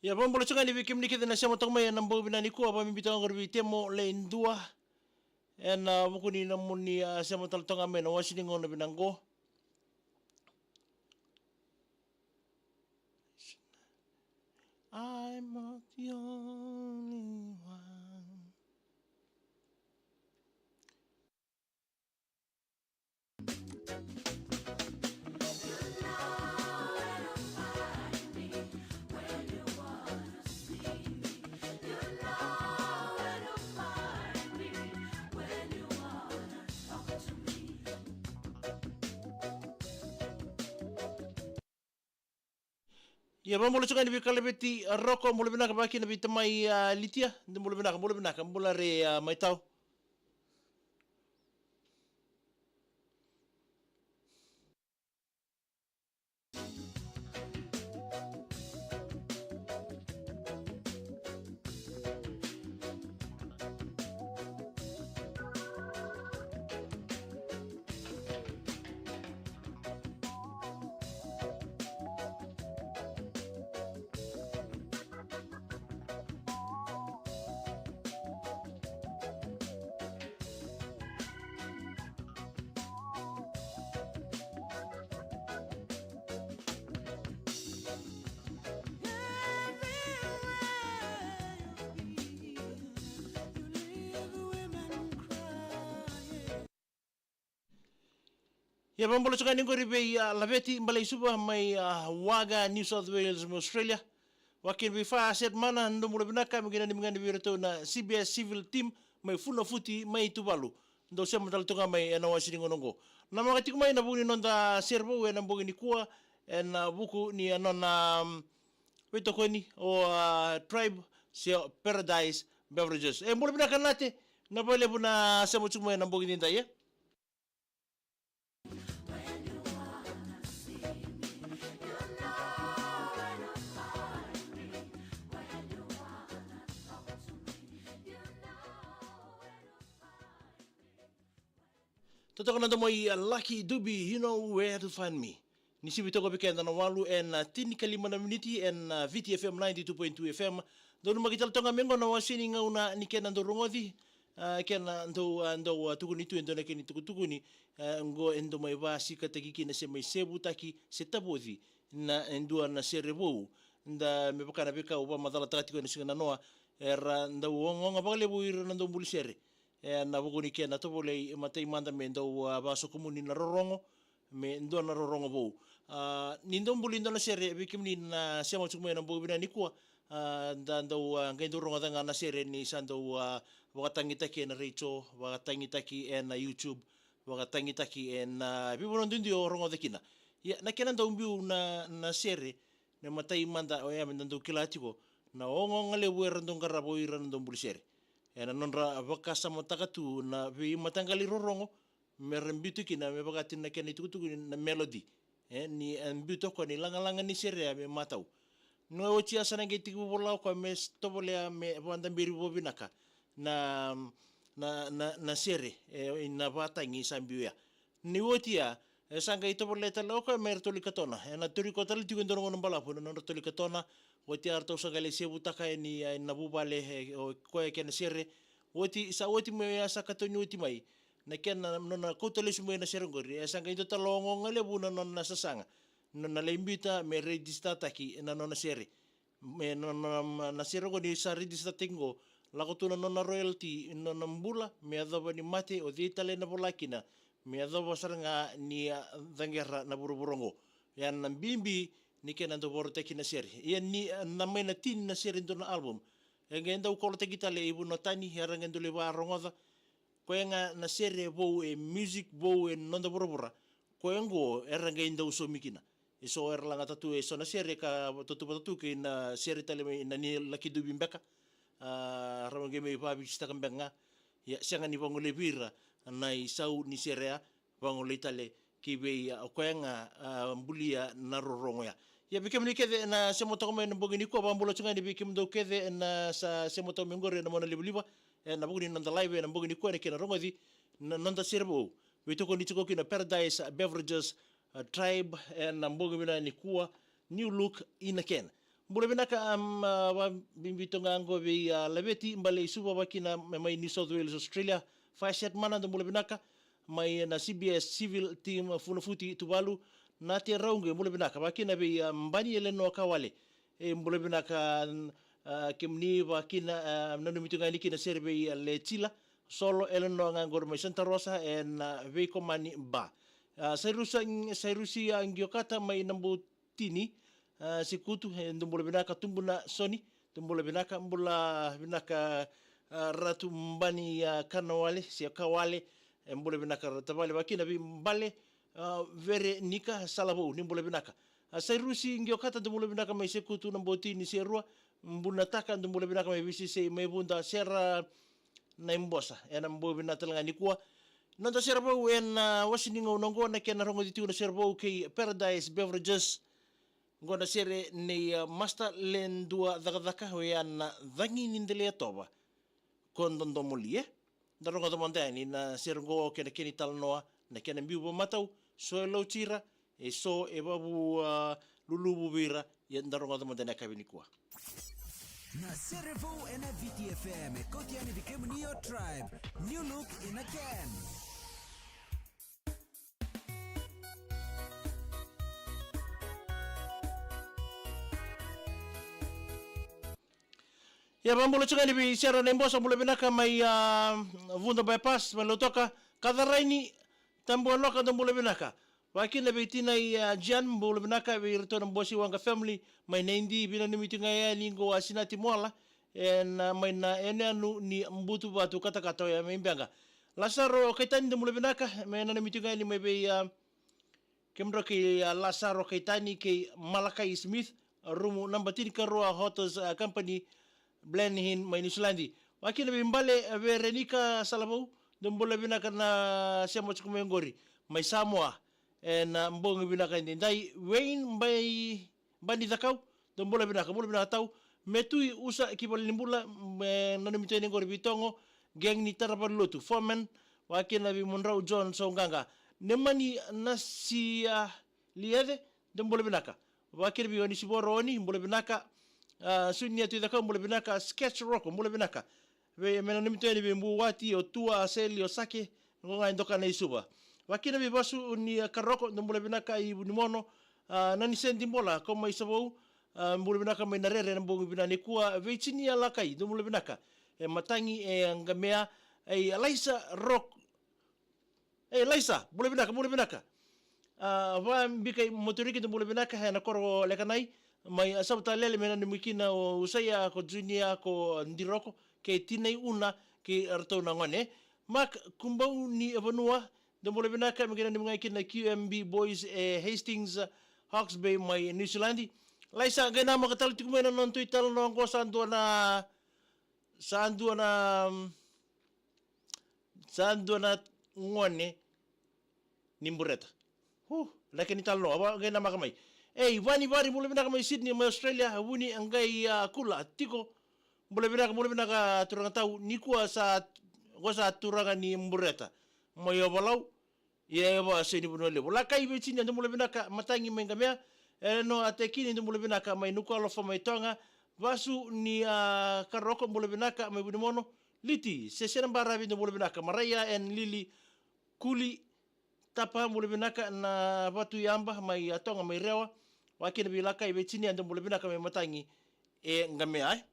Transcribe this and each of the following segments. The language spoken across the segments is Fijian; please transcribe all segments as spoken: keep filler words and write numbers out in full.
Ia, vakabula tiko ga ni vei kemuni kece na sema toka mai ena bogi vinaka nikua, vakabibi toka qori vei Temo Leidua. Ena vuku ni nomuni a sema tale toka mai ena wase ni gauna vinaka qo. I'm not the only one. Ia, vakabula tiko ga ni vei Kalaveti, a, Roko, bula vinaka vakakina vei tamai, a, Litia, ni bula vinaka, bula vinaka, bula re, a, mai tau. Ia, vakabula tiko ga ni qori vei, a, Laveti Baleisuva mai, a, Wagga, New South Wales, mai Australia. Vakakina vei Fa Set Mana, dou bula vinaka, me qai nanumi ga ni vei iratou na C B S Civil Team mai Funafuti mai Tuvalu. Dou sema tale tu ga mai ena wase ni gauna oqo. Na maka tiko mai na vuku ni noda sere vou ena bogi nikua, ena vuku ni a nona, mm, veitokoni o, a, Tribe se o Paradise Beverages. E, bula vinaka Nate, na vakalevu na sema tiko mai ena bogi nidai, e. Totoka na domo i, a, Lucky Dube, you know where to find me. Ni sivi toka vei keda na walu ena, a, tinikalima na miniti ena, a, Viti F M ninety-two point two F M. Dou numaki tale toka ga mai qo na wase ni gauna ni kena dau rogoci, a, kena dau, a, dau, a, tukuni tu e dua na kena itukutukuni, a, qo e dau mai vasikataki kina se mai sevutaki se tavoci na, e dua na sere vou. Da me vaka na veika au vakamacalataka tiko ena siga nanoa, era dau ogaoga vakalevu ira na dau buli sere. Ena vuku ni kena tovolei, e matai mada me dau, a, vakasokomuni na rorogo, me dua na rorogo vou. A, ni dau buli dua na sere vei kemuni na sema tiko mai ena bogi vinaka nikua, a, da dau, a, qai dau rogoca ga na sere ni sa dau, a, vakatagitaki ena retio, vakatagitaki ena YouTube, vakatagitaki ena veivanua duidui o rogoca kina. Ia, na kena dau biu na, na sere, na matai mada oya me da dau kila tiko na ogaoga levu era dau qarava o ira na dau buli sere. Ena nodra vakasamataka tu na veimataqali rorogo, me ra biuta kina me vakataki na kena itukutuku na melody. E, ni, e, biuta o koya ni lagalaga ni sere ya me matau. Na oti ya sa na qai tekivu vola o koya me s-, tovolea me vakadaberi vakavinaka na, na, na, na sere, e, na vakatagi sa biu ya. Ni oti ya, e sa qai tovolea tale o koya me ra toli katona. Ena toli koya tale tiko e dua na gauna balavu na nodra toli katona. Oti ya ratou sa qai lai sevutaka yani, e, na vuvale, e, o koya kei na sere. Oti, sa oti mai ya sa katoni oti mai na kena nona kauta lesu mai na sere qori. E sa qai dua tale ogaoga levu na nona sasaga. Nona lai biuta me register-taki na nona sere. Me na, na, na, na sere oqo ni sa register-taki qo, lako tu na nona royalty, na nona bula, me yacova ni mate, o cei tale na vola kina, me yacova sara ga ni a caqera na vuravura oqo. Ia na bibi ni kena dau vakarautaki na sere. Ia ni, a, na mai na tini na sere dua na album. E qai dau kolotaki tale i vanua tani, era qai dau lai vakarogoca. Koya ga na sere vou, e music vou e noda vuravura. Koya oqo era qai dau saumi kina. E so era lagata tu e so na sere ka tautauvata tu kei na sere tale mai na ni Lucky Dube beka. A, rau qai mai vakavisitaka beka ga. Ia, sega ni vagolevi ira na isau ni sere ya, vagolei tale ki vei, a, o koya ga, a, bulia na rorogo ya. Ia, vei kemuni kece na sema toka mai ena bogi nikua, vakabula tu ga yani vei kemudou kece na sa sema toka mai qori ena monalivaliva, ena vuku ni noda live ena bogi nikua, ena kena rogoci na noda sere vou. Veitokoni tiko kina Paradise Beverages, a, Tribe, ena bogi vinaka nikua, New Look in a Can. Bula vinaka, am, a, vabibi toka ga qo vei, a, Laveti Bale i Suva, vakina mai New South Wales, Australia. Fire Shed Mana, dou bula vinaka. Mai na C B S Civil Team, a, Funafuti Tuvalu. Nate Rauqe, bula vinaka. Vakina vei, a, Bani Elenoa Kawale. E, bula vinaka, a, kemuni, vakina, a, nanumi tu ga yani kina sere vei, a, Letila. Solo Elenoa ga qori mai Santa Rosa, e na veikomani ba. A, Sairusa, Sairusi, a, Giokata mai Nabutini, a, Sekutu, e, dou bula vinaka, Tubuna Soni, dou bula vinaka, bula vinaka, a, Ratu Bani, a, Kanawale, se Kawale, e, bula vinaka, Ratu Tavale, vakina vei Bale, a, Verenika Salavou, ni bula vinaka. A, Sairusi Giokata, dou bula vinaka mai Sekutu, Nabutini, Serua, Bunataka, dou bula vinaka mai Visisei, mai Vuda, Sera, na ibosa, e na bau vinaka tale ga nikua. Noda sere vou e na, a, wasi ni gauna oqo na kena rogoci tiko na sere vou kei Paradise Beverages. Oqo na sere nei, a, Master Ledua Cakacaka, oya na Cagi ni Delaitova. Ko dodomo li, e? Da rogoca mada yani na sere oqo kei na kena italanoa, na kena biu vakamatau, so e lauti ira, e so e vavu, a, luluvu vei ira, ia da rogoca mada na yakavi nikua. Na sere vou e na Viti F M, e kauti yani vei kemuni o Tribe. New look in a can. Ia, vakabula tiko yani vei Sera na ibosa, bula vinaka mai, a, Vuda Bypass, mai Lautoka, Kacaraini, Tabuanoka, dou bula vinaka. Vakina vei tinai, a, Jan, bula vinaka, vei iratou na Bosi Waqa family, mai Naidi, vinanumi tiko ga yani qo a Sinati Moala, e na, mai na yanuyanu ni Butuvatu katakata oya mai Beqa. Lasaro Kaitani, dou bula vinaka, me nanumi tiko ga yani mai vei, a, kemudrau kei, a, Lasaro Kaitani kei Malakai Smith, a, rumu naba tinikarua Hotels, a, Company, Blenheim mai Niusiladi. Vakina vei Bale, a, Verenika Salavou, dou bula vinaka na sema tiko mai oqori, mai Samoa. E na bogi vinaka edaidai, Wayne Bai, Bani Cakau, dou bula vinaka, bula vinaka tau. Metui Usa ki valenibula, me nanumi tu yani oqori vei Togo, gang ni tara valenilotu, Foreman, vakina vei mudrau John Sauqaqa. Nemani Nasialiece, dou bula vinaka. Vakina vei Onisivoro Oni, bula vinaka. A, Sunia Tuicakau, bula vinaka. Sketch Roko, bula vinaka. Vei, me nanumi tu yani vei Buwati, o Tua, Seli, o Sake, qo ga e doka na i Suva. Vakina vei Vasu ni, a, Karoko, dou bula vinaka i Vunimono, a, Nani Sedi Bola, ko mai Savou, a, bula vinaka mai na rere na bogi vinaka nikua, vei Jinia Lakai, dou bula vinaka. E matagi, e qamea, e Alaisa Rok, e Alaisa, bula vinaka, bula vinaka. A, vabika i Moturiki, dou bula vinaka, e na koro Lekanai, mai, a, Savutalele, me nanumi kina o Usaia, ko Junia, ko Diroko, kei tinai Una, kei ratou na gone. Mark Kumbau ni Vanua, dou bula vinaka, me kei nanumi ga kina Q M B Boys, e Hastings, Hawke's Bay, mai Niusiladi. Laisa, qai namaka tale tiko mai na noda tu i tale na oqo sa dua na, sa dua na, sa dua na gone ni Bureta. Hu, na kena italanoa, a, qai namaka mai. Ei, Vani Vari, bula vinaka mai Sydney, mai Australia, Vuni, a qai, a, kula tiko. Bula vinaka, bula vinaka, turaga tau, nikua sa, qo sa turaga ni Bureta. Mai Ovalau, ia e va se ni Vanua Levu. Lakai vei Jinia, dou bula vinaka, matagi mai qamea. Elenoa Tekini, dou bula vinaka, mai Nukualofa, mai Toga. Vasu ni, a, Karoko, bula vinaka, mai Vunimono. Liti, Sesena Baravi, dou bula vinaka, Maraia and Lili, Kuli, Tapa, bula vinaka na Vatu Yaba, mai a Toga, mai Rewa. Vakina vei Lakai vei Jinia, dou bula vinaka mai matagi e qamea, e.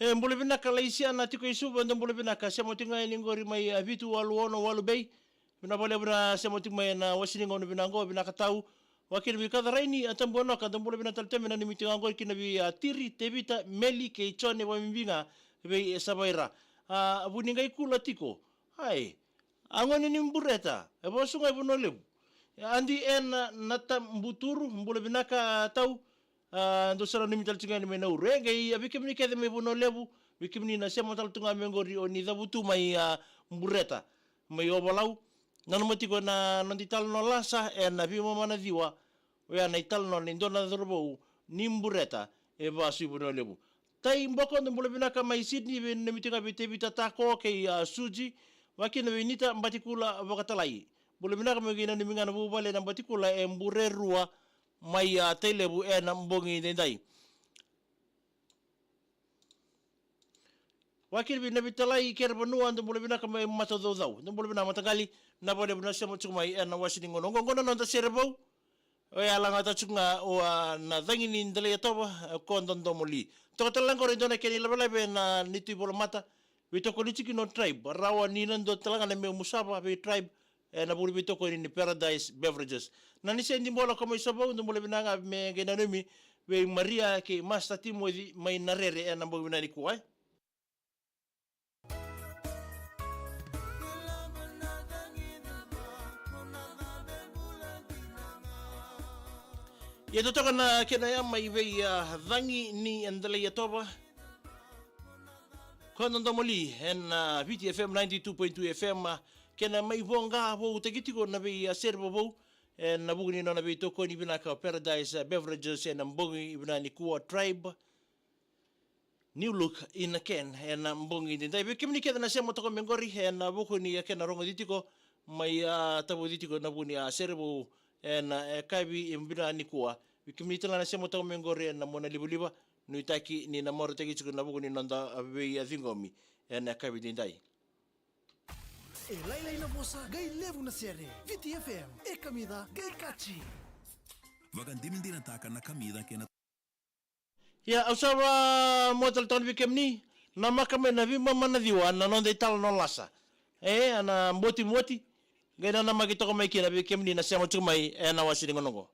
E bula vinaka Laisiana tiko i Suva, dou bula vinaka, sema tiko ga yani qori mai, a, vitu walu ono walu Bay. Vinaka vakalevu na sema tiko mai ena wase ni gauna vinaka qo, vinaka tau. Vakakina vei Kacaraini, a, Tabuanoka, dou bula vinaka tale tu mai, nanumi tiko ga qori kina vei, a, Tiri, Tevita, Meli kei Jone, vakabibi ga vei, e, Savaira. A, Vuniqaikula tiko. Ai, a gone ni Bureta, e vasu ga i Vanua Levu. Adi ena Natabuturu, bula vinaka tau. A, dou sa nanumi tale tiko ga yani mai Nauru. E qai, a, vei kemuni kece mai Vanua Levu, vei kemuni na sema tale tu ga mai qori o ni cavutu mai, a, Bureta, mai Ovalau. Nanuma tiko na noda italanoa lasa ena veimama na ciwa. Oya na italanoa ni dua na cauravou ni Bureta e vasu i Vanua Levu. Tai Boko, dou bula vinaka mai Sydney, veinanumi tiko ga vei Tevita Tako kei, a, Suji, vakakina vei Nita Batikula Vakatalai. Bula vinaka, me qai nanumi ga na vuvale na Batikula e Burerua mai, a, Tailevu ena bogi daidai. Vakakina vei Navitalai Kerevanua, dou bula vinaka mai Matacaucau. Dou bula vinaka mataqali, vinaka vakalevu na sema tiko mai ena wase ni gauna. Oqo na noda sere vou. Oya, lagata tiko ga o, a, na cagi ni Delaiyatova, e, ko Dodomoli. Toka tale ga qori e dua na kena ilavelave na neitou ivolamata. Veitokoni tiko kina o Tribe, rawa ni na dua tale ga na memu sava vei Tribe, ena vuku ni veitokoni ni Paradise Beverages. Na ni sedi bola ko mai Sovou, dou bula vinaka ga, me qai nanumi vei Maria kei Master Timothy mai Narere ena bogi vinaka nikua, e. Ia totoka na kena ya mai vei, a, cagi ni Delaiyatova, ko Dodomoli ena, a, Viti F M ninety-two point two F M, a, kena mai voqa voutaki tiko na vei, a, sere vovou ena vuku ni nona veitokoni vinaka o Paradise, a, Beverages ena bogi vinaka nikua, Tribe. New look in a can ena bogi daidai. Vei kemuni kece na sema toka mai qori ena vuku ni, a, kena rogoci tiko mai, a, tavoci tiko na vuku ni, a, sere vou ena, e, yakavi vinaka nikua. Vei kemuni tale ga na sema toka mai qori ena monalivaliva, nuitaki ni na marautaki tiko na vuku ni noda, a, vei, a, ciqomi ena yakavi daidai. E lailai na vosa, qai levu na sere. Viti F M, e kamica, qai kaci. Vakadinadinataka na kamica kei na Ia, au sa vakamau tale toka vei kemuni, namaka mai na veimama na ciwa na noda italanoa lasa. E, a na botimoti, qai nanamaki toka mai kina vei kemuni na sema tiko mai ena wase ni gauna oqo.